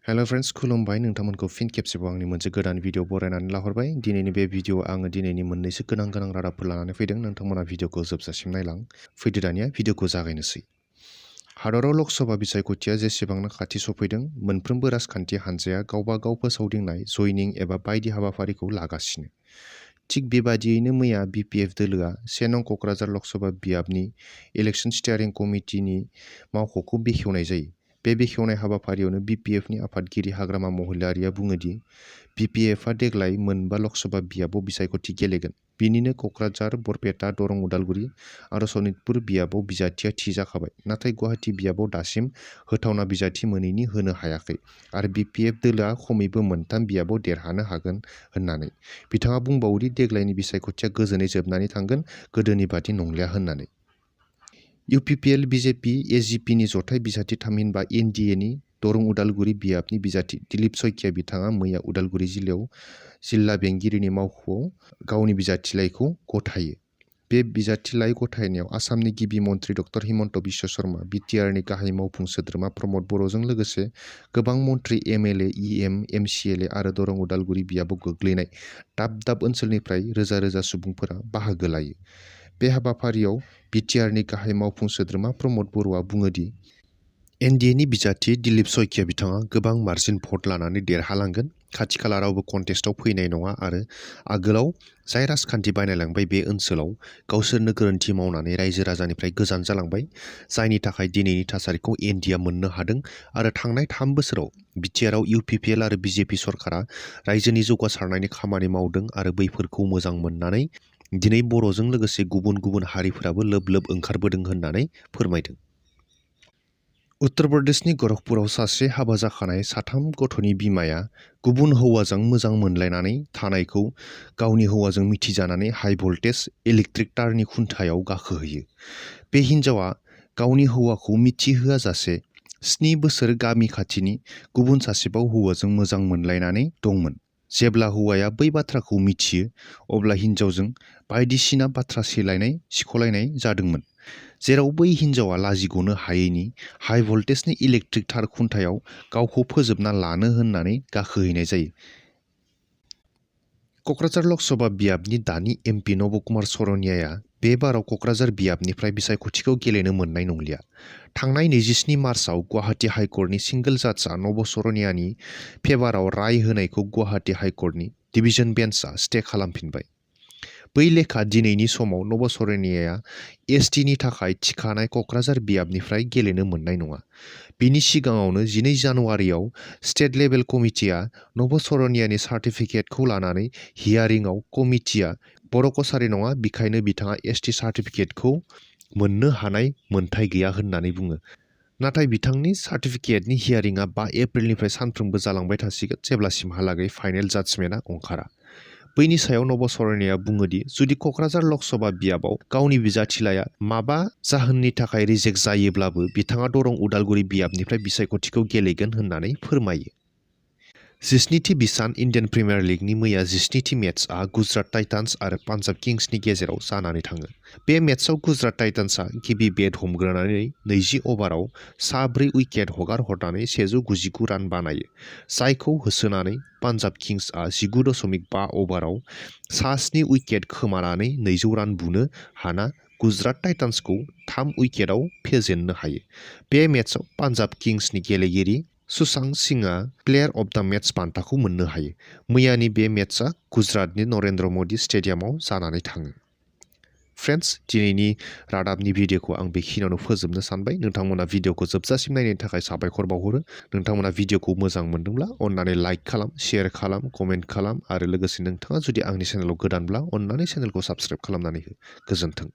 hello friends खुलुमबाय नोंथांमोनखौ फिन खेबसेबाव आंनि मोनसे गोदान भिडिअ बरायनानै लाहरबाय दिनैनि बे भिडिअ आङो दिनैनि मोननैसो गोनां रादाबफोर लानानै फैदों नोंथांमोना भिडिअखौ जोबजासिम नायलां फैदो दानिया भिडिअखौ जागायनोसै हादराव लोकसभा बिसायख'थिया जेसेबांनो खाथि सफैदों मोनफ्रोमबो राजखान्थि हान्जाया गावबा गाव फोसावदिंनाय जयनिं एबा बायदि हाबाफारिखौ लागासिनो थिग बेबादियैनो मैया बिपिएफ दोलोआ 1 नं कक्राझार लोकसभा बियाबनि इलेक्शन स्टीयारिं कमिटिनि मावख'खौ बेखेवनाय जायो बे बेखेवनाय हाबाफारियावनो बिपिएफनि आफादगिरि हाग्रामा महिलारिया बुङोदि बिपिएफआ देग्लाय मोनबा लोकसभा बियाबाव बिसायख'थि गेलेगोन बिनिनो कक्राझार बरपेटा दरं उदालगुरि आरो सनितपुर बियाबाव बिजाथिया थि जाखाबाय नाथाय गुवाहाटी बियाबाव दासिम होथावना बिजाथि मोनैनि होनो हायाखै आरो बिपिएफ दोलोआ खमैबो मोनथाम बियाबाव देरहानो हागोन होननानै बिथाङा बुंबावोदि देग्लायनि बिसायख'थिया गोजोनै जोबनानै थांगोन गोदोनि बादि नंलिया होननानै इउपिपिएल बिजेपि एजिपिनि जथाय बिजाथि थामहिनबा एनडिएनि दरं उदालगुरि बियाबनि बिजाथि दिलीप सयकिया बिथाङा मैया उदालगुरि जिल्लायाव जिल्ला बेंगिरिनि मावख'आव गावनि बिजाथिलाइखौ गथायो बे बिजाथिलाइ गथायनायाव आसामनि गिबि मन्थ्रि डक्टर हिमन्त बिश्व शर्मा बिटिआरनि गाहाय मावफुं सोद्रोमा प्रमद बर'जों लोगोसे गोबां मन्थ्रि एमएलए इएम एमसिएलए आरो दरं उदालगुरि बियाबाव गोग्लैनाय दाब दाब ओनसोलनिफ्राय रोजा रोजा सुबुंफोरा बाहागो लायो बे हाबाफारियाव बिटिआरनि गाहाय मावफुं सोद्रोमा प्रमद बर'आ बुङोदि एनडिएनि बिजाथि दिलीप सयकिया बिथाङा गोबां मार्जिन भट लानानै देरहालांगोन खाथि खाला रावबो कन्टेस्टआव फैनाय नङा आरो आगोलाव जाय राजखान्थि बानायलांबाय बे ओनसोलाव गावसोरनो गोरोन्थि मावनानै रायजो राजानिफ्राय गोजान जालांबाय जायनि थाखाय दिनैनि थासारिखौ एनडिएआ मोननो हादों आरो थांनाय 3 बोसोराव बिटिआरआव इउपिपिएल आरो बिजेपि सरकारा रायजोनि जौगासारनायनि खामानि मावदों आरो बैफोरखौ मोजां मोननानै दिनै बर'जों लोगोसे गुबुन हारिफोराबो लोब लोब ओंखारबोदों होननानै फोरमायदों उत्तर प्रदेशनि गोरखपुराव सासे हाबा जाखानाय 3 गथ'नि बिमाया गुबुन हौवाजों मोजां मोनलायनानै थानायखौ गावनि हौवाजों मिथिजानानै हाइ भल्टेज इलेक्ट्रिक तारनि खुन्थायाव गाखोहोयो बे हिन्जावा गावनि हौवाखौ मिथिहोआजासे 7 बोसोर गामि खाथिनि गुबुन सासेबाव हौवाजों मोजां मोनलायनानै दंमोन जेब्ला हौवाया बै बाथ्राखौ मिथियो अब्ला हिन्जावजों बायदिसिना बाथ्रा सिख'लायनाय जादोंमोन जेराव बै हिन्जावा लाजिग'नो हायैनि हाइ भल्टेजनि इलेक्ट्रिक तार खुन्थायाव गावखौ फोजोबना लानो होननानै गाखोहैनाय जायो कक्राझार लोकसभा बियाबनि दानि एमपि नबकुमार सरनियाया बे बाराव कक्राझार बियाबनिफ्राय बिसायख'थिखौ गेलेनो मोननाय नंलिया थांनाय 27 मार्चआव गुवाहाटी हाइकर्टनि सिंगल जाजआ नब सरनियानि फेभाराव राय होनायखौ गुवाहाटी हाइकर्टनि डिभिजन बेन्चआ स्टे खालामफिनबाय बै लेखा दिनैनि समाव नब सरनियाया एसटिनि थाखाय थिखानाय कक्राझार बियाबनिफ्राय गेलेनो मोननाय नङा बिनि सिगाङावनो 12 जानुवारियाव स्टेट लेभेल कमिटिया नब सरनियानि सार्टिफिकेटखौ लानानै हियारिंआव कमिटिया बर' कसारी नङा बिखायनो बिथाङा एसटि सार्टिफिकेटखौ मोननो हानाय मोन्थाय गैया होननानै बुङो नाथाय बिथांनि सार्टिफिकेटनि हियारिंआ 5 एप्रिलनिफ्राय सानफ्रोमबो जालांबाय थासिगोन जेब्लासिमहालागै फाइनेल जाजमेन्टआ ओंखारा बैनि सायाव नब सरनिया बुङोदि जुदि कक्राझार लोकसभा बियाबाव गावनि बिजाथिलाया माबा जाहोननि थाखाय रिजेक्ट जायोब्लाबो बिथाङा दरं उदालगुरि बियाबनिफ्राय बिसायख'थिखौ गेलेगोन होननानै फोरमायो 17थि बिसान इन्डियान प्रिमियार लिगनि मैया 17थि मेचआ गुजरात टाइटान्स आरो पान्जाब किंग्सनि गेजेराव जानानै थाङो बे मेचआव गुजरात टाइटान्सआ गिबि बेट हमग्रोनानै 20 अभाराव 4 उइकेट हगारहरनानै 199 रान बानायो जायखौ होसोनानै पान्जाब किंग्सआ 19.5 अभाराव 7 उइकेट खोमानानै 200 रान बुनो हाना गुजरात टाइटान्सखौ 3 उइकेटआव फेजेननो हायो बे मेचआव पान्जाब किंग्सनि गेलेगिरि सुशांत सिंहआ प्लेयार अफ द मेच बान्थाखौ मोननो हायो मैयानि बे मेचआ गुजरातनि नरेन्द्र मदि स्टेडियामाव जानानै थाङो फ्रेन्ड्स दिनैनि रादाबनि भिडिअखौ आं बेखिनियावनो फोजोबनो सानबाय नोंथांमोना भिडिअखौ जोबजासिम नायनायनि थाखाय साबायखर बावहरो नोंथांमोना भिडिअखौ मोजां मोनदोंब्ला अन्नानै लाइक खालाम शेयार खालाम कमेन्ट खालाम आरो लोगोसे नोंथाङा जुदि आंनि चेनेलाव गोदानब्ला अन्नानै चेनेलखौ साबस्क्राइब खालामनानै हो गोजोन्थों